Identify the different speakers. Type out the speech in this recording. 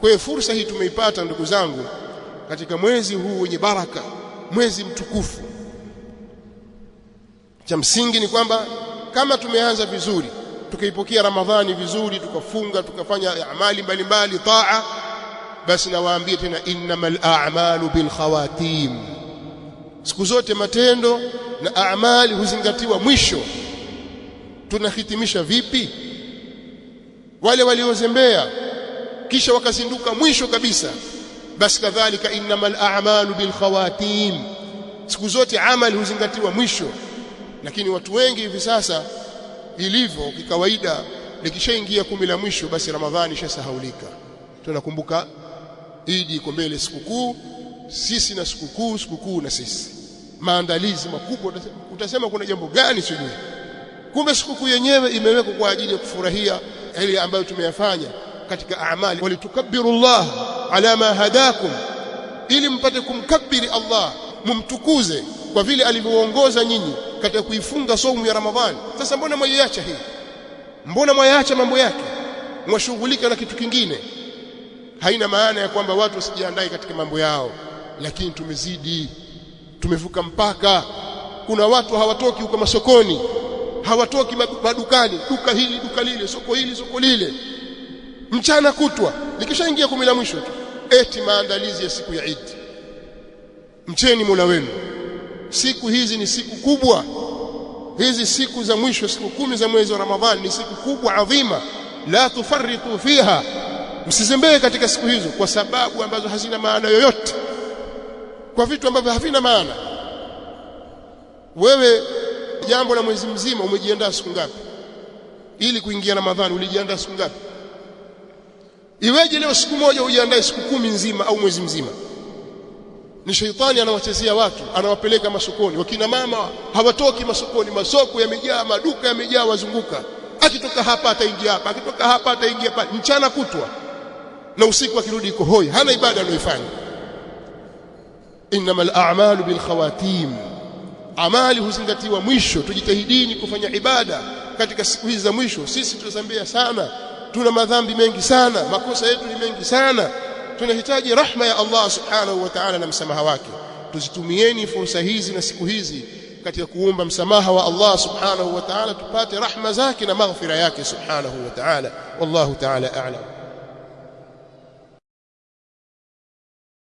Speaker 1: Kwa hiyo fursa hii tumeipata ndugu zangu katika mwezi huu wenye baraka, mwezi mtukufu. Cha msingi ni kwamba kama tumeanza vizuri, tukaipokea Ramadhani vizuri, tukafunga, tukafanya amali mbalimbali taa, basi nawaambia tena, innamal a'malu bil khawatim. Siku zote matendo na amali huzingatiwa mwisho. Tunahitimisha vipi? Wale waliozembea kisha wakazinduka mwisho kabisa, basi kadhalika innamal a'malu bil khawatim. Siku zote amali huzingatiwa mwisho. Lakini watu wengi hivi sasa ilivyo kikawaida, likishaingia 10 la mwisho, basi Ramadhani ishasahaulika. Tunakumbuka Idi iko mbele, sikukuu sisi na sikukuu, sikukuu na sisi, maandalizi makubwa. Utasema kuna jambo gani sijui, kumbe sikukuu yenyewe imewekwa kwa ajili ya kufurahia yale ambayo tumeyafanya katika amali. Walitukabbiru Allah ala ma hadakum, ili mpate kumkabiri Allah, mumtukuze kwa vile alivyoongoza nyinyi katika kuifunga saumu ya Ramadhani. Sasa mbona mwaiacha hii? Mbona mwaiacha mambo yake, mwashughulika na kitu kingine? Haina maana ya kwamba watu wasijiandae katika mambo yao, lakini tumezidi, tumevuka mpaka. Kuna watu hawatoki huko masokoni, hawatoki madukani, duka hili duka lile, soko hili soko lile, mchana kutwa. Likishaingia 10 la mwisho tu, eti maandalizi ya siku ya Eid. Mcheni Mola wenu. Siku hizi ni siku kubwa. Hizi siku za mwisho, siku 10 za mwezi wa Ramadhani ni siku kubwa adhima, la tufarritu fiha, msizembee katika siku hizo kwa sababu ambazo hazina maana yoyote, kwa vitu ambavyo havina maana. Wewe jambo la mwezi mzima umejiandaa siku ngapi ili kuingia Ramadhani? Ulijiandaa siku ngapi? Iweje leo siku moja ujiandae siku 10 nzima au mwezi mzima? Ni sheitani anawachezea watu, anawapeleka masokoni. Wakina mama hawatoki masokoni, masoko yamejaa, maduka yamejaa, wazunguka. Akitoka hapa ataingia hapa, akitoka hapa ataingia pale, mchana kutwa na usiku akirudi iko hoi, hana ibada anayoifanya. Innamal a'malu bil khawatim, amali huzingatiwa mwisho. Tujitahidini kufanya ibada katika siku hizi za mwisho. Sisi tunazambia sana, tuna madhambi mengi sana, makosa yetu ni mengi sana. Tunahitaji rahma ya Allah subhanahu wa ta'ala na msamaha wake. Tuzitumieni fursa hizi na siku hizi katika kuomba msamaha wa Allah subhanahu wa ta'ala, tupate rahma zake na maghfira yake subhanahu wa ta'ala. Wallahu ta'ala a'lam.